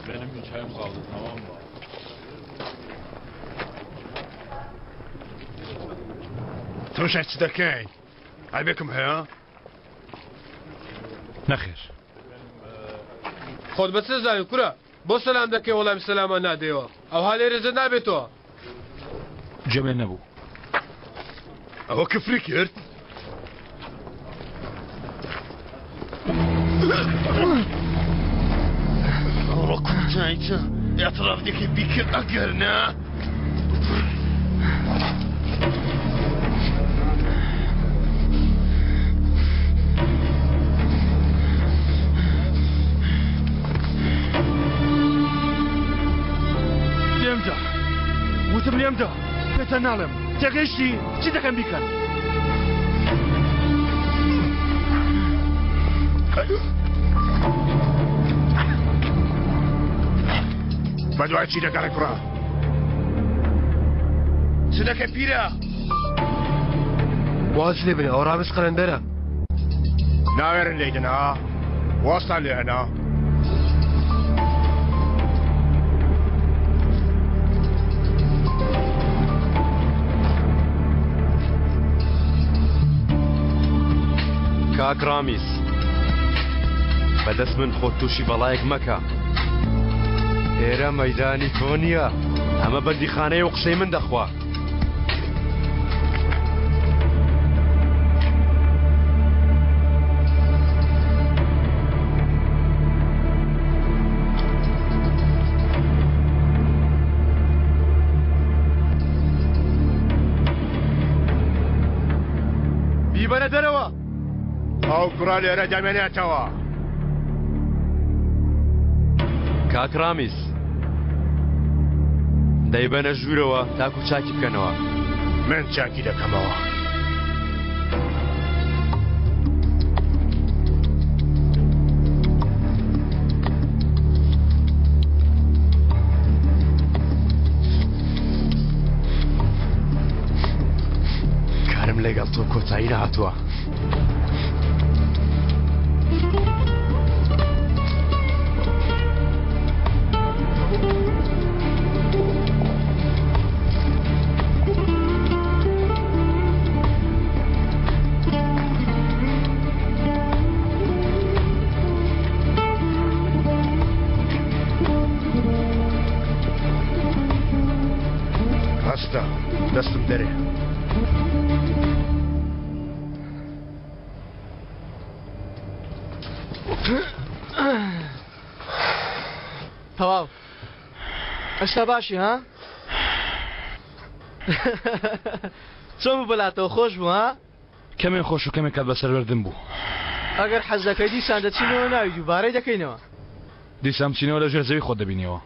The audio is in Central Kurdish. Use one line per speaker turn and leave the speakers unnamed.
Benim bir çayım kaldı tamam mı?
تەماشای چ دەکەی؟ عەیبێکم هەیە؟
نەخێر.
خۆت بە چ دەزانی کورە؟ بۆ سەلام دەکەی وەڵامی سەلامان نادەیەوە؟ ئەوها لێرە جە نابێتەوە.
گوێم لێ نەبوو.
ئەوە کفری کرد؟ ئەوڕۆ کوتایتە اعتراف دەکەی بیکە ئەگەر نا
لێمدا وتم لێمدا پێتان ناڵێم تێگەیشتی چی دەکەن بیکەن
بەدوای چی دەگەڕێ کوڕە چ دەکەی پیرە
واز لێ بنێ ئەو ڕامیز قەلەندەرە
ناوێرن لێی دەنا وازتان لێ هێنا
کاک ڕامیز بەدەست من خۆت تووشی بەڵایەک مەکە ئێرە مەدانی تۆ نییە ئەمە بەندیخانەیە و قسەی من دەخوا
بیبەنە دەرەوە.
ئەو کوڕە لێرە دەمێنێتەوە.
کاک ڕامیز دەیبەنە ژوورەوە تاکو چاکی بکەنەوە.
من چاکی دەکەمەوە.
کارم لەگەڵ تۆ کۆتایی نەهاتووە.
هەستە دەستم دەرێ.
تەواو ئەشتا باشی ها چۆن بوو بەلاتەوە خۆش بوو ها
کەمێ خۆش و کەمێک کات بەسەربردن بوو
ئەگەر حەز دەکەی دیسان دەچینەوە ناوی دووبارەی دەکەینەوە
دیسان بچینەوە لە ژێر زەوی خۆت دەبینیەوە.